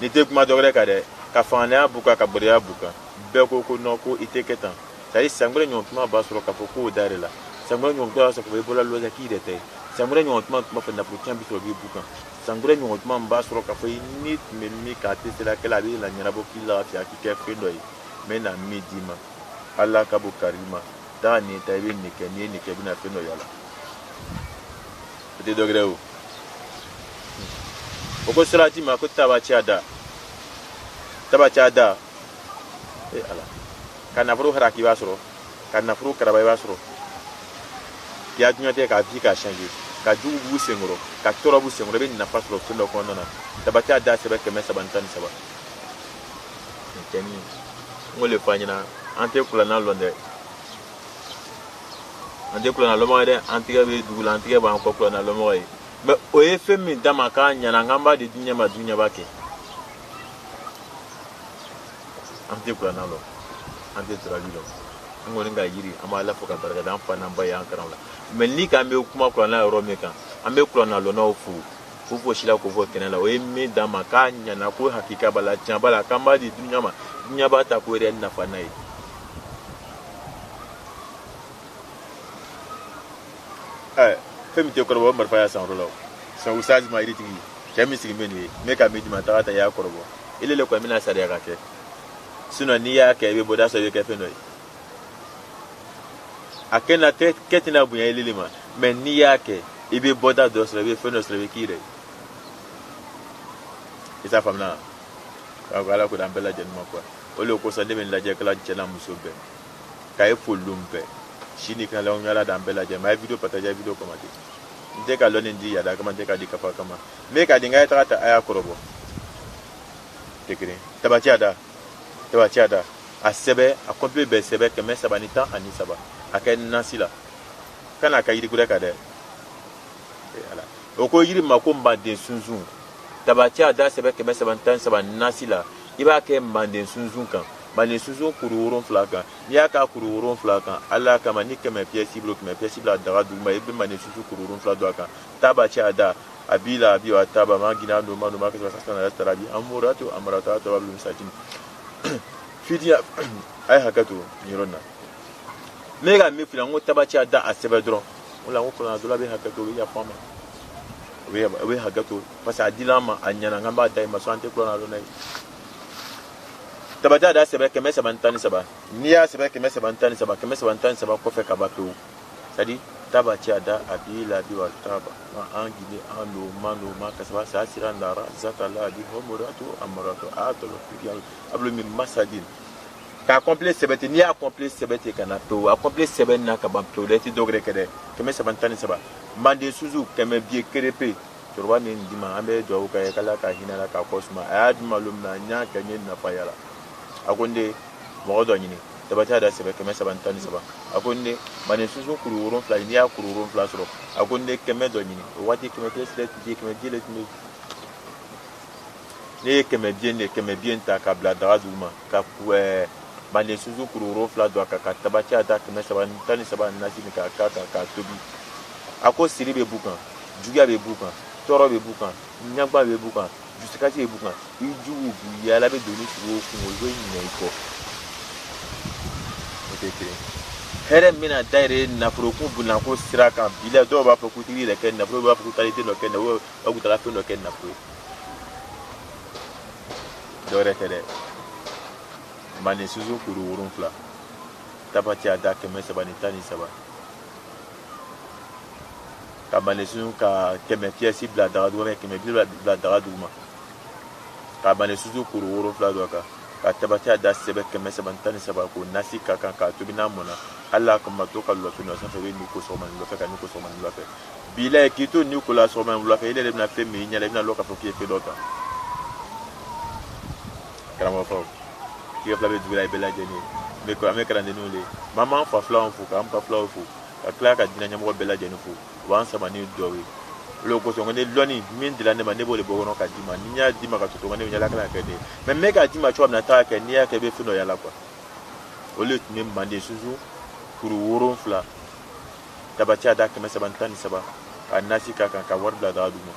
Ni tɛ kuma dɔwɛrɛ kan dɛ, ka fangaya b'u kan, ka bɔrɛya b'u kan. Bɛɛ ko ko non, ko i tɛ kɛ tan. C'est à dire san wɛrɛ ɲɔgɔn tuma b'a sɔrɔ k'a fɔ k'o da yɛrɛ la. San wɛrɛ ɲɔgɔn tuma b'a sɔrɔ k'a fɔ i bɔra lɔja k'i yɛrɛ tɛ. San wɛrɛ ɲɔgɔn tuma tun b'a fɔ nafolo tiɲɛ bɛ sɔrɔ k'i b'u kan. San wɛrɛ ɲɔgɔn tuma b'a sɔrɔ k'a fɔ i ni tun bɛ min kan a tɛ se la kɛlɛ, a bɛ na ɲɛnabɔ k'i lafiya, k'i kɛ fɛn dɔ ye. N bɛ na min d'i ma, Ala ka bon kari ma. Taa nin ta, i bɛ nin kɛ, n'i ye nin kɛ, i bɛna fɛn dɔ y'a la. O tɛ dɔ wɛrɛ ye o. O ko salati ma ko tabaciya da, tabaciya da. E Ala, ka nafolo haraki i b'a sɔrɔ, ka nafolo karaba i b'a sɔrɔ. K'i ya diɲɛ tigɛ k'a vie k'a changer, ka jugu b'u senkɔrɔ, ka tɔɔrɔ b'u senkɔrɔ, i bɛ nafa sɔrɔ fɛn dɔ kɔnɔna na. Tabaciya da sɛbɛn 313. Nin cɛnin, n k'o le fɔ a ɲɛna, an tɛ kuranna lɔn dɛ. An tɛ kuranna lɔnbaga ye dɛ, an tigɛ bɛ dugu la, an tigɛ b'an kɔ kuranna lɔnbaga ye. Mais o ye fɛn min d'a ma k'a ɲɛna, k'an b'a di diɲɛ ma, diɲɛ b'a kɛ. An tɛ kuranna lɔn, an tɛ turabi lɔn. An kɔni ka yiri, an b'a la fo ka barika da an fa n'an ba ye an kalan o la. Mais ni k'an bɛ kuma kuranna yɔrɔ min kan, an bɛ kuranna lɔnnaw fo, k'o fɔ si la, k'o fɔ kɛnɛ la. O ye min d'an ma k'a ɲɛna, ko hakika b'a la, tiɲɛ b'a la, k'an b'a di dunuya ma, dunuya b'a ta k'o yɛrɛ nafa n'a ye. Fɛn min tɛ kɔrɔbɔ, o marifa y'a san yɔrɔ la o. Sisan usazi ma yiritigi, cɛ min sigilen bɛ nin ye, n bɛ ka min d'i ma, taga ta i y'a kɔrɔbɔ. Ile le kɔni bɛna sariya ka kɛ. Sinon n'i y'a kɛ, i bɛ bɔda sɔrɔ, i bɛ kɛ fɛn dɔ ye. A kɛ na tɛ kɛ tɛna bonya ile le ma, mais n'i y'a kɛ, i bɛ bɔda dɔ sɔrɔ, i bɛ fɛn dɔ sɔrɔ, i bɛ k'i yɛrɛ ye. I t'a faamuya? Ko Ala ko d'an bɛɛ lajɛlen ma quoi. O de kosɔn ne bɛ nin lajɛ kɛla cɛ n'a muso bɛɛ. K'a ye foli bɛɛ. Si ni kana la ala d'an bɛɛ lajɛ. Mais a ye vidéo partager, a ye vidéo commenter. N tɛ ka lɔnni di yada kama, n tɛ ka di kafa kama. N bɛ ka di n ka ye taga ta a y'a kɔrɔbɔ. Tɛ kelen. Tabaciya da. Tabaciya da. A sɛbɛ, a complet bɛɛ sɛbɛ 313. A kɛ nasi la. Kana ka yiri gɛrɛ kan dɛ. Ala. O ko yiri ma ko manden sunsun. Tabaciya da sɛbɛ 313 nasi la. I b'a kɛ manden sunsun kan. Manden sunsun kuru 7 kan. N'i y'a k'a kuru 7 kan, Ala kama ni 100 pièces bolo, 100 pièces bila daga duguma, i bɛ manden sunsun kuru 7 don a kan. Tabaciya da. A b'i la, a b'i wa taba ma gina no ma no ma kasa sasa na tarabi amurato amurato ato ablu misajin. Fidiya a ye hakɛ to nin yɔrɔ in na. Ne ka min f'i ɲɛna, n ko tabaciya da a sɛbɛn dɔrɔn. O la n ko kuranna dɔla bɛ hakɛ to, o bɛ yafa n ma. O bɛ hakɛ to parce que a dila an ma, a ɲɛna, n b'a da i ma, sɔn an tɛ kuranna dɔn n'a ye. Tabaciya da sɛbɛn 313. N'i y'a sɛbɛn 313, 313 kɔfɛ ka ban pewu. C'est à dire tabaciya da a b'i la bi wa taba ma an gine an no ma no ma kasaba sa sira nara zata la di homorato amarato a tolo fidiya ablo mi masadin. K'a complet sɛbɛn ten, n'i y'a complet sɛbɛn ten ka na pewu, a complet sɛbɛn na ka ban pewu dɛ, i tɛ dɔ wɛrɛ kɛ dɛ. 313. Manden sunsun 100 biye kerepe. Cɛkɔrɔba min d'i ma, an bɛ dugawu k'a ye k'Ala ka hinɛ la k'a kɔ suma. A y'a di ma don min na, n y'a kɛ, n ye nafa y'a la. A ko n den, mɔgɔ dɔ ɲini. Tabaciya da sɛbɛn 313. A ko n den, manden sunsun kuru 7, n'i y'a kuru 7 sɔrɔ, a ko n den 100 dɔ ɲini. O waati 100 pièces tun tɛ yen, 100 biye de tun bɛ yen. Ne ye 100 biye de, 100 biye ta ka bila daga duguma, ka manden sunsun kuru 7 don a kan, ka tabaciya da 313 nasi min k'a k'a kan k'a tobi. A ko siri bɛ b'u kan, juguya bɛ b'u kan, tɔɔrɔ bɛ b'u kan, ɲagba bɛ b'u kan, dusukasi bɛ b'u kan. I juguw b'i yaala, bɛ don ni sugu o kungo, i bɛ ɲinɛ i kɔ. O tɛ kelen. Hɛrɛ min bɛna dayɛlɛ nafolokun bonyako sira kan bi la, dɔw b'a fɔ k'u t'i yɛrɛ kɛ nafolo, dɔw b'a fɔ k'u taara i den dɔ kɛ nafolo, dɔw b'a fɔ k'u taara fɛn dɔ kɛ nafolo ye. Dɔ wɛrɛ tɛ dɛ. Manden sunsun kuru 7, tabaciya da 313. Ka manden sunsun ka 100 pièces bila daga duguma, 100 biye bila daga duguma. Ka manden sunsun kuru 7 don a kan, ka tabaciya da sɛbɛn 313 k'o nasi ka kan k'a tobi n'a mɔnna. Ala kama to ka lɔfɛ nɔ sanfɛ, i bɛ nin ko sɔgɔma ni wula fɛ, ka nin ko sɔgɔma ni wula fɛ. Bi la k'i to nin ko la sɔgɔma ni wula fɛ, i yɛrɛ bɛna fɛn min i ɲɛ la, i bɛna lɔn k'a fɔ k'i ye fɛn dɔ ta. Karamɔgɔ faw, k'i ka fila bɛ dugu la, i bɛɛ lajɛlen ye. An bɛ kalandenninw de ye. Mais an b'an fa filanw fo, k'an ba filanw fo, ka tila ka diinɛ ɲɛmɔgɔ bɛɛ lajɛlen fo. U b'an sama ni dugawu ye. O de kosɔn ko ne lɔnni min dila ne ma, ne b'o de bɔ kɔnɔ ka d'i ma. Ni n y'a d'i ma ka to, ne bɛ ɲɛla kalan kɛ ne ye. Mais n bɛ k'a d'i ma cogoya min na, taa kɛ, n'i y'a kɛ, i bɛ fɛn dɔ y'a la quoi. O de tun bɛ manden sunsun kuru 7, tabaciya da 313, ka nasi k'a kan, ka wari bila daga duguma,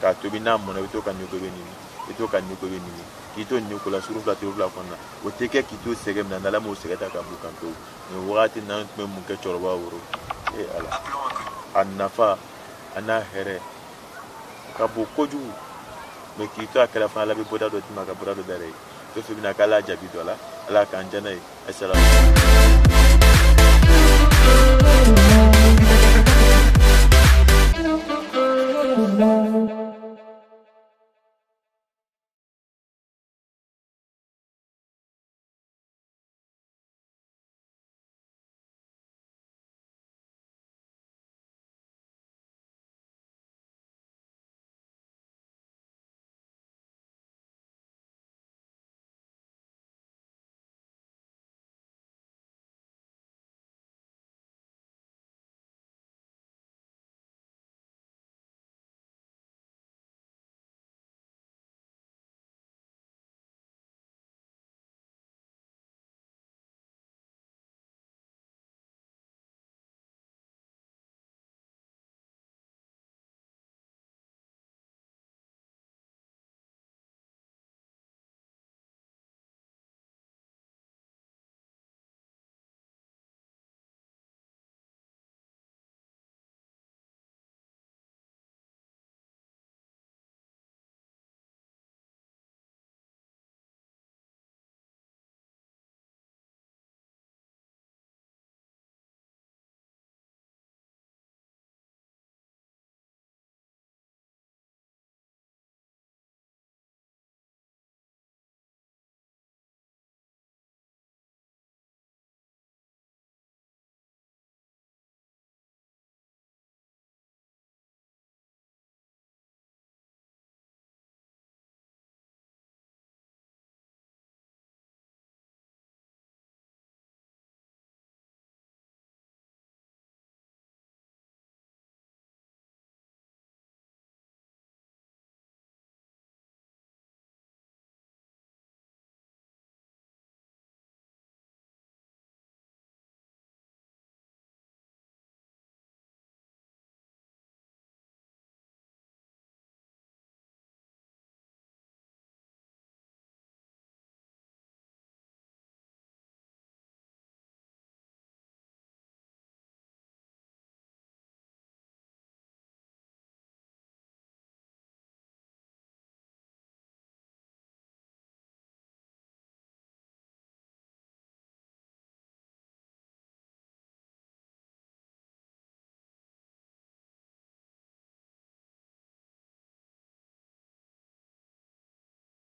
k'a tobi n'a mɔnna, i bɛ to ka nin ko i bɛ nin min. I to ka nin ko i bɛ nin k'i to nin ko la surun fila turu fila kɔnɔna o tɛ kɛ k'i to sɛgɛn min na n'Ala m'o sɛgɛn ta ka b'u kan pewu. Nin wagati n'an tun bɛ mun kɛ cɛkɔrɔba woro ee Ala, a nafa a n'a hɛrɛ ka bon kojugu. Mɛ k'i to a kɛrɛfɛ fana, Ala bɛ bɔda dɔ d'i ma ka bɔda dɔ dayɛlɛ ye. Fɛn fɛn bɛna k'Ala jaabi dɔ la, Ala k'an diya n'a ye. Asalamu.